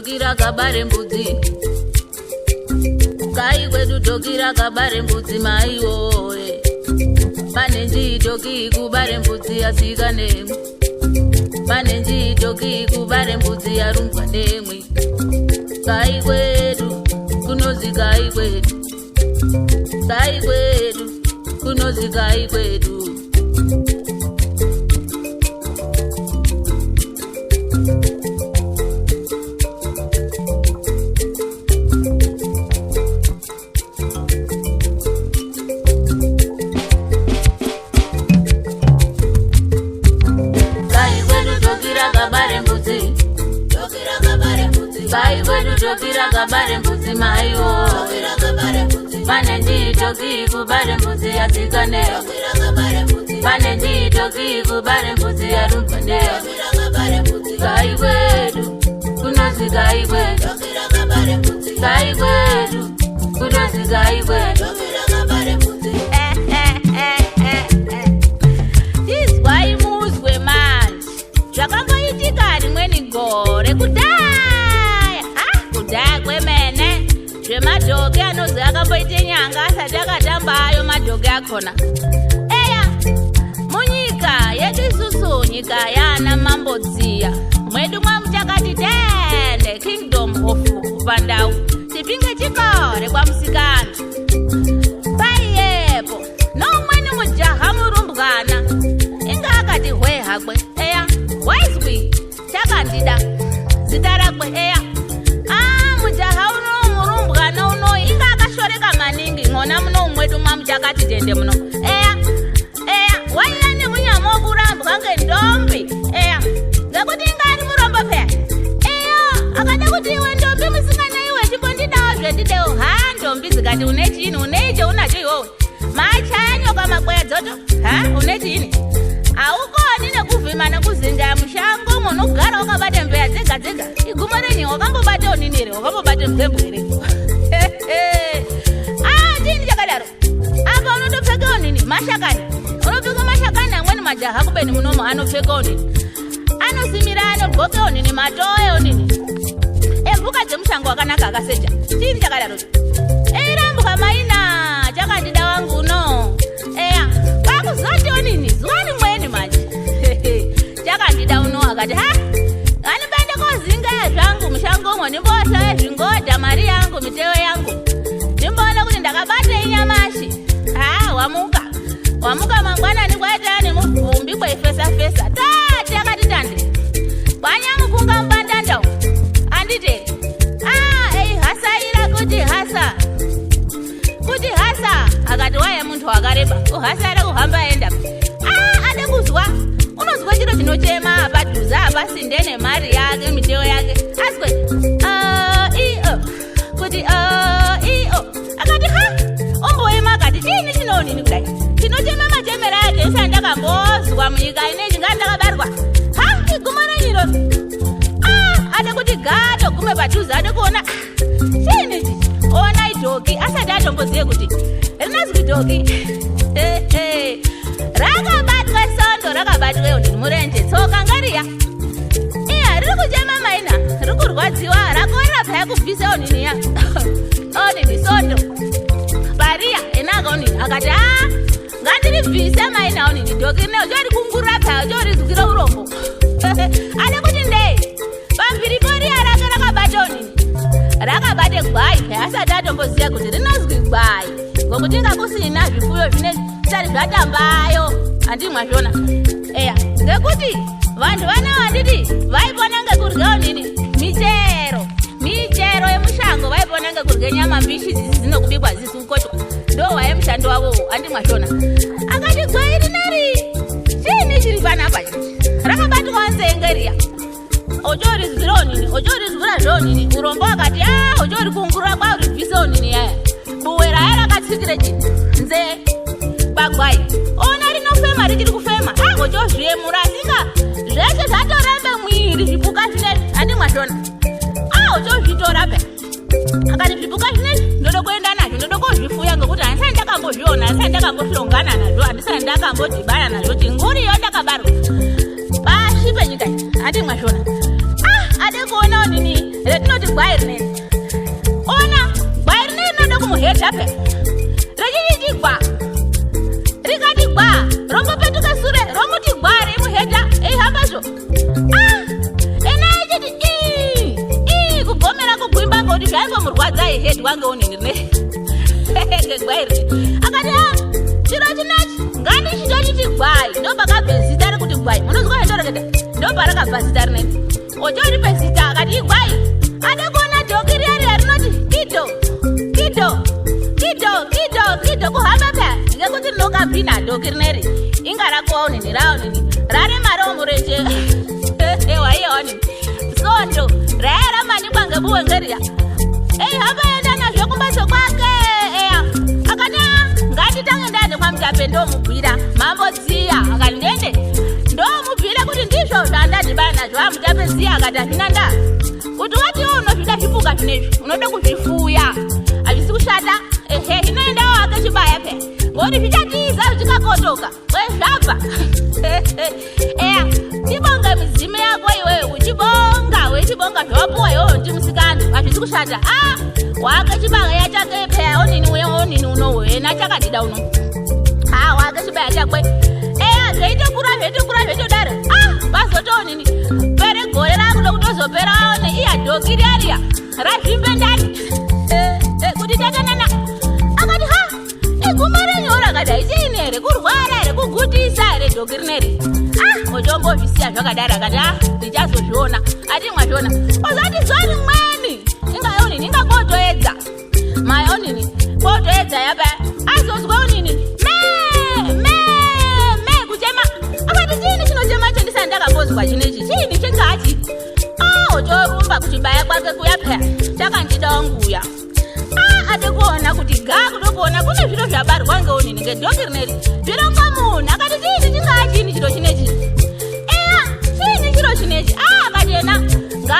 dhoki rakabare mbudzi. Kai kwedu dhoki rakabare mbudzi mai woye. Pane njii dhoki kubare mbudzi asika nemwi. Pane njii dhoki kubare mbudzi yarumbwa nemwi. Kai kwedu kunozi kai kwedu. Kai kwedu kunozi kai kwedu. Kai kwedu dhoki rakabare mbudzi. Kai kwedu dhoki rakabare mbudzi mai woye. Pane njii dhoki kubare mbudzi yatsika neyo. Pane njii dhoki kubare mbudzi yarumbwa neyo. Kai kwedu kunozi kai kwedu. Kai kwedu kunozi kai kwedu. Izwai muzwe manje zvakangoitika rimweni gore kudhaya, ha, kudhaya kwemene, zvemadhoki anozi akamboite nyanga asati akatamba ayo madhoki akhona. Eya, munyika yedu isusu, nyika yaana mambodziya mwedu mwamuchakati tende, Kingdom of Pandau, Chipinge chikore kwamusikana, paiyepo noumweni mujaha murumbwana inga akati hwe hakwe. Eya, waizwi Chakandida zita rakwe. Eya, a mujaha uno murumbwana uno inga akashoreka maningi mwona muno mwedu mwamuchakati tende muno. Eya eya, waiya nemunyama wokurambwa ngendombi. Eya, ngekuti inga ari murombo peya. Eya, akada kuti, "Iwe ndombi musikana iwe, chimbondidawo zvendidewo." Ha, ndombi dzikati, "Une chiini? Une icho unacho iwowe? Machaya nyoka makweya dzoto. Ha, une chiini? Haukoni nekuvhima nekuzinga mushango munogara wakabata mbeya dzega dzega. Igumo renyi wakambobata onini here? Wakambobata mugwembu here? Ah, chiini chakadaro? Apa unotopfeka onini mashakani, unopfeka mashakani." Amweni majaha kubeni munomo anopfeka onini, anosimira, anodxoke onini matoe onini emhuka dzemushango akanaka akaseja. Chiini chakadaro? Eirambwa maina Chakandida wangu uno. Eya, kwakuzoti onini zuva rimweni manje Chakandida uno akati, "Ha, nganipende kozinga zvangu mushangomo, ndimbohlaye zvingodha mari yangu, miteyo yangu, ndimboona kuti ndakabata inyamashi." Ha, wamuka wamuka mangwanani, kwaita nemubvumbi kweifesa-fesa tati akati tande kwanyamukunga mubandanda umu, anditi? Ah, eihasaira kuti hasa, kuti hasa. Akati waye muntu wakareba uhasaira kuhamba aenda. Ah, ade kuzwa, unozwa chiro chinochema padhuze apasinde nemari yake, miteyo yake. Azwe "Ah, iyo," kuti "Ah, iyo." Akati, "Ha," omboema akati, "Chiini chinoonini kudai chinochema machemera ake isati ndakambozwa munyika inechi nga ndakabarwa? Ha, igumo renyiro." Ah, ade kuti gato gume padhuze, ade kuona, "Ah, chiini ichi?" Ona idhoki, asati atomboziye kuti rinozwi dhoki. Rakabatwa sondo, rakabatwa ndini murenje, tsoka ngariya. Iya, riri kuchema maina, riri kurwadziwa, rakorera phaya kubvisa oniniya onini sondo pariya. Enaka onini akati, "A, ngandiribvise maina onini dhoki rine." Chorikungurira phaya, chorizwira urombo. Ade kuti ndei pambiripo riya rake rakabata onini, rakabate gwai, asati atomboziva kuti rinozwi gwai, ngokuti inga kusina zvifuyo zvine zvisati zvatambayo, handii mwazvona? Eya, ngekuti vanhu vana vanditi vaipona ngekurya onini michero, michero yemushango. Vaipona ngekurya nyama mbishi dzisi dzinokubikwa dzisi kukochwa, ndo waye mushando wavowo, handi mwazvona? Akati, "Gwai rineri chiini chiri panapa chichi rakabatwa nzenge riya?" Ochorizwira onini, ochorizwira zveonini urombo. Akati, "A," ochorikungurira kwauribvise onini yaya buwe raya rakatsikire chini nzee pagwai. Ona rinofema, richiri kufema. A, ochozviyemura, asinga zveshe zvatorembe mwiri zvipuka zvinezvi, handi mwazvona? A, ochozvitora pe. Akati, "Zvipuka zvinezvi ndoda kuenda nazvo, ndoda kozvifuya, ngekuti handisati ndakambozviona, handisati ndakambohlongana nazvo, handisati ndakambodhibana nazvo chinguriyo ndakabarwa pashi penyika iyi, handi mwazvona?" Ah, ade kuona onini retinoti gwai rineri. Ona gwai rineri rinoda kumuhedha pe. Rechiti gwa. Rikati gwa, rombopetuka sure, romuti gwa reimuhedha, eihambazvo. Ah! Ena echiti ii, ii kugomera kugwimba ngokuti zvaingomurwadza eihedhwa ngeunini rine. Ngegwai rine. Akati ah, chiro chinachi ngandichitochiti gwai ndopakabve zita rekuti gwai. Munozwa zvandoreketa? Ndoparakabva zita rineri. Otoripe zita akati igwai. Ade kuona dhoki riya riya rinoti kido kido kido kido kido kuhamba pya ngekuti rinokabhina dhoki rineri. Inga rakuwa unini raunini raremarawo murenje waiya wanini sondo raya ramanikwa ngebuwe ngeriya. Eihamba enda nazvo kumbatso kwake eya. Akati ah, ngatitange ndaende kwaMutape ndomubwira mambo dziya. Akati ndiende ndomubwira kuti ndizvo zvandadhibana nazvo. AMutape dziya akati hazvina ndaa kuti wati iwe unozvida zvipuka zvinezvi unoda kuzvifuya hazvisi kushata ehe zvinoendawo ake chibaya pe ngokuti zvichatiza zvichikakotoka wezvabva eya chibonga midzimu yako iwewe uchibonga wechibonga zvawapuwa iwewe ndi musikana hazvisi kushata a wake chibaya chake peya onini uye onini uno wena chakadida uno ha wake chibaya chakwe eya zveitokura zveitokura zveitodaro a pazotoonini pere gore rakuda kutozopera one iya dhoki riya riya razvimbe ndani kuti tatanana akati ha iguma renyu rakadai chiini here kurwara here kugutisa here dhoki rineri ah ochombozvisiya zvakadaro akati ah ndichazozviona ati mwazviona ozati zuva rimweni inga onini inga kotoedza mai onini kotoedza yapa azozwa onini me me me kuchema akati chiini chinochema chendisati ndakambozwa chinechi chiini chingachi ah otorumba kuchibaya kwake kuya peya chakandida wanguya ah ade kuona kuti ga kudo kuona kune zviro zvabarwa ngeonini ngedhoki rineri zvironga munhu akati chiini chingaa chiini chiro chinechi eya chiini chiro chinechi ah akati ena nga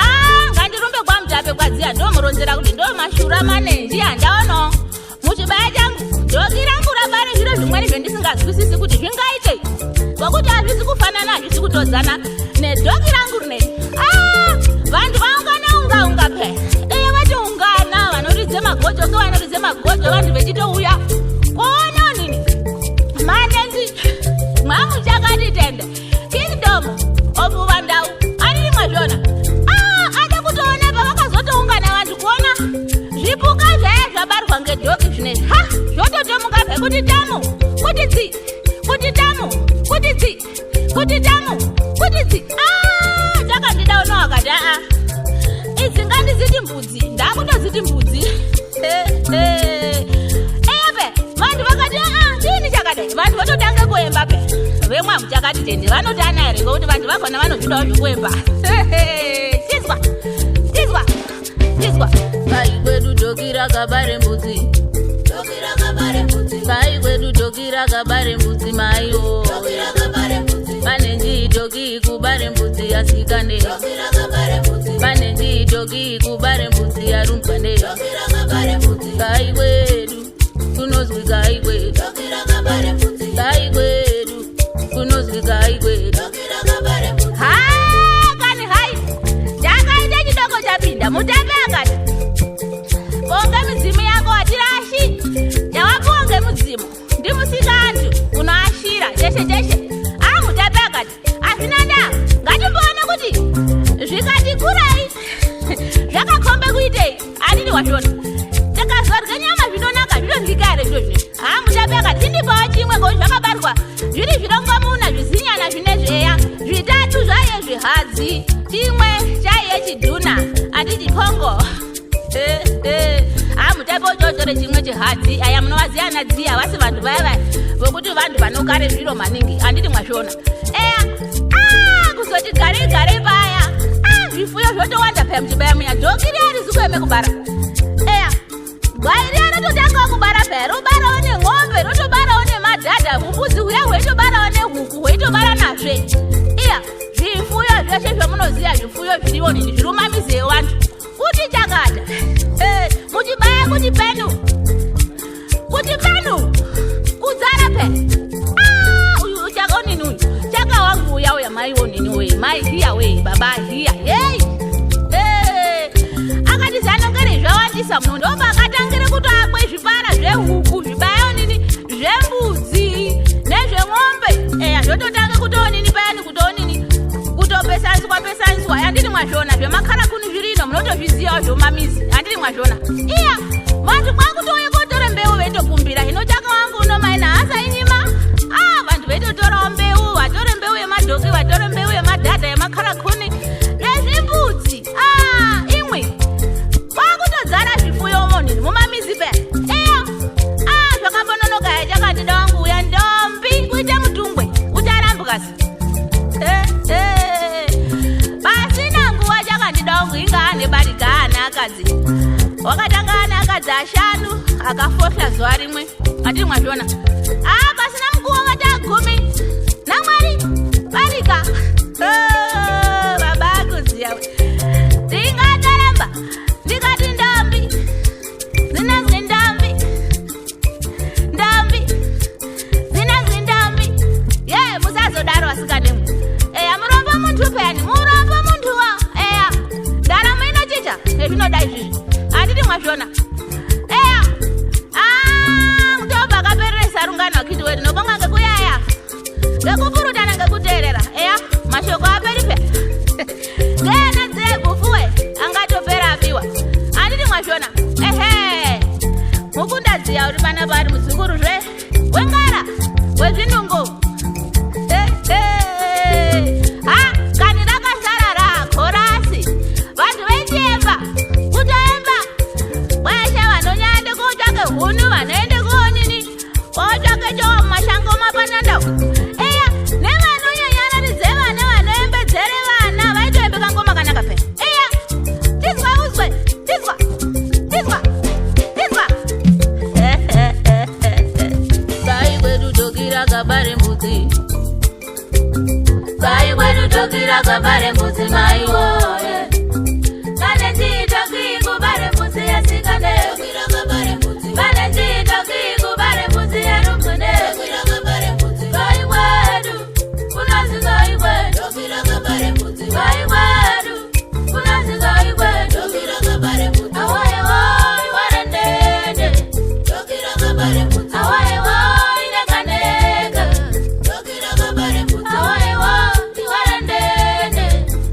ngandirumbe kwaMutape kwadziya ndomuronzera kuti ndo mashura manenji andaonawo muchibaya changu dhoki rangu rabare zviro zvimweni zvendisingazwisisi kuti zvingaitei ngokuti hazvisi kufanana hazvisi kutodzana nedhoki rangu rineri ah vantu vaungana unga unga pe eya vatoungana vanoridze magojo ngevanoridze magojo vantu vechitouya kuona onini manenji mwamuchakati tende kingdom of Vandau ariri mwazviona ah ada kutoona pavakazotoungana vantu kuona zvipuka zvaya zvabarwa ngedhoki zvinezvi ha zvototomuka pe kuti tamu kuti tsi kuti tamu kuti tsi kuti tamu kuti tsi ah chakandida uno akati aa idzi ngandiziti mbudzi ndakutoziti mbudzi eyape vantu vakati aa chiini chakadai vantu vototanga kuemba pe vemwamuchakati tende vanoti ana here ngokuti vantu vakhona vanozvidawo zvekuemba chizwa chizwa chizwa kai kwedu dhoki rakabare mbudzi kai kwedu dhoki rakabare mbudzi maiwo pane njii dhoki kubare mbudzi asikane pane njii dhoki kubare mbudzi arumbwane kai kwedu kunozwi kai kwedu kai kwedu kunozwi kai kwedu ha kani hai chakaita chidoko chapinda Mutape akati bonga midzimu yako hatirashi chawapuwa ngemudzimu ndimusikantu unoashira cheshe cheshe a Mutape akati hazvina ndaa ngatimboone kuti zvikati kurai zvakakombe kuitei andini wazviona tikazorya nyama zvinonaka zvinodyika here zviro zvino ha Mutape akati tindipawo chimwe ngokuti zvakabarwa zviri zvirongomuna zvizinyana zvine zveya zvitatu zvaiye zvihadzi chimwe chaiye chidhuna andi chipongo ha Mutape uchotore chimwe chihadzi aya munovaziya ana dziya vasi vantu vaya vaya vokuti vantu vanokare zviro maningi handiti mwazviona eya ah, kuzoti garei garei paya ah, zvifuyo zvotowanda paya muchibaya muya dhoki riya rizi kueme kubara eya gwai riya rototangawo kubara paya robarawo nemwombe rotobarawo nemadhadha vumbudzi huya hweitobarawo nehuku hweitobara nazve iya zvifuyo zveshe zvamunoziya zvifuyo zviriwo nini zvirumamizi evantu kuti chakata muchibaya kuti penu kuti penu kudzara pe ah, uyu chaka onini uyu chaka wangu uya uya mai onini we mai hiya we baba hiya hey. Hey. Akati munyika muno. Ndopakatangire kutoakwe zvipara zvehuku, zvibayo nini, zvembudzi nezven'ombe. Eya, zvototange kutoonini payani, kutoonini, kutopesaniswa pesaniswa. Handiti mwazvona zvemakarakuni zvirino, munotozvizivawo zvomamizi, handiti mwazvona? Iya, vantu kwakutouya kotora mbeu veitokumbira. Hino chaka wangu uno maina haasainyima. Ah, vantu veitotorawo mbeu, vatore mbeu yemadhoki, vatore mbeu yemadhadha, yemakarakuni nezvimbudzi. Ah, imwi, kwakutodzara zvifuyo monini mumamizi peya. Eya, ah, zvakambononoka yachakandida wangu uya ndombi kuita mutungwe ucharambukasi. Pasina nguva chakandida wangu inga ane barika, ane akadzi. Wakatanga ane akadzi ashanu, akafohla zuva rimwe, atiri mwazviona. Ah, pasina mukuwo vata 10 namwari barika. Oh, baba akuziya, ndingataramba ndikati ndombi dzinonzi ndombi, ndombi dzinonzi ndombi. Ye, musazodaro asikanemwe. Eya, murombo muntu peyani, murombo muntuwo. Eya, ndaramo inochicha ezvinoda izvizvi, handiti mwazviona? Eya, ah, mutombo akapereresa rungano akiti wedu. Nobonga ngekuyaya, ngekupurutana, ngekuteerera. Eya, mashoko aperi peya, ngena dzekufuwe angatopera abiwa, handiti mwazviona? Ehe, mukundadziya uri panapa ari mudzukuruzve wengara wezvinungo. Ha, kani rakazara rakorasi, vantu vechiemba, kutoemba kweshe. Vanonyaende kotsvake huni, vanoende koonini, kotsvake chowa mumashango mapanandau. Eya, nevanonyanyararidze vana, vanoembedzere vana, vaitoembe kangoma kanaka pe. Eya, tizwa uzwe, tizwa, tizwa, tizwa. Kai kwedu tokira kabare mbudzi, kai kwedu tokira kabare mbudzi, mai woye. Kane chitoki kubare mbudzi yasikane, kane chitoki kubare mbudzi yarumune. Kai kwedu kunozi kai kwedu, kai kwedu kunozi kai kwedu. Awaye woi warendende, awaye woi nekaneka, awaye woi warendende.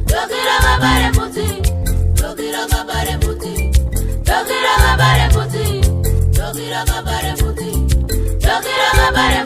Tokira kabare mbudzi, tokira kabare mbudzi, tokira kabare mbudzi, tokira kabare mbudzi, tokira kabare.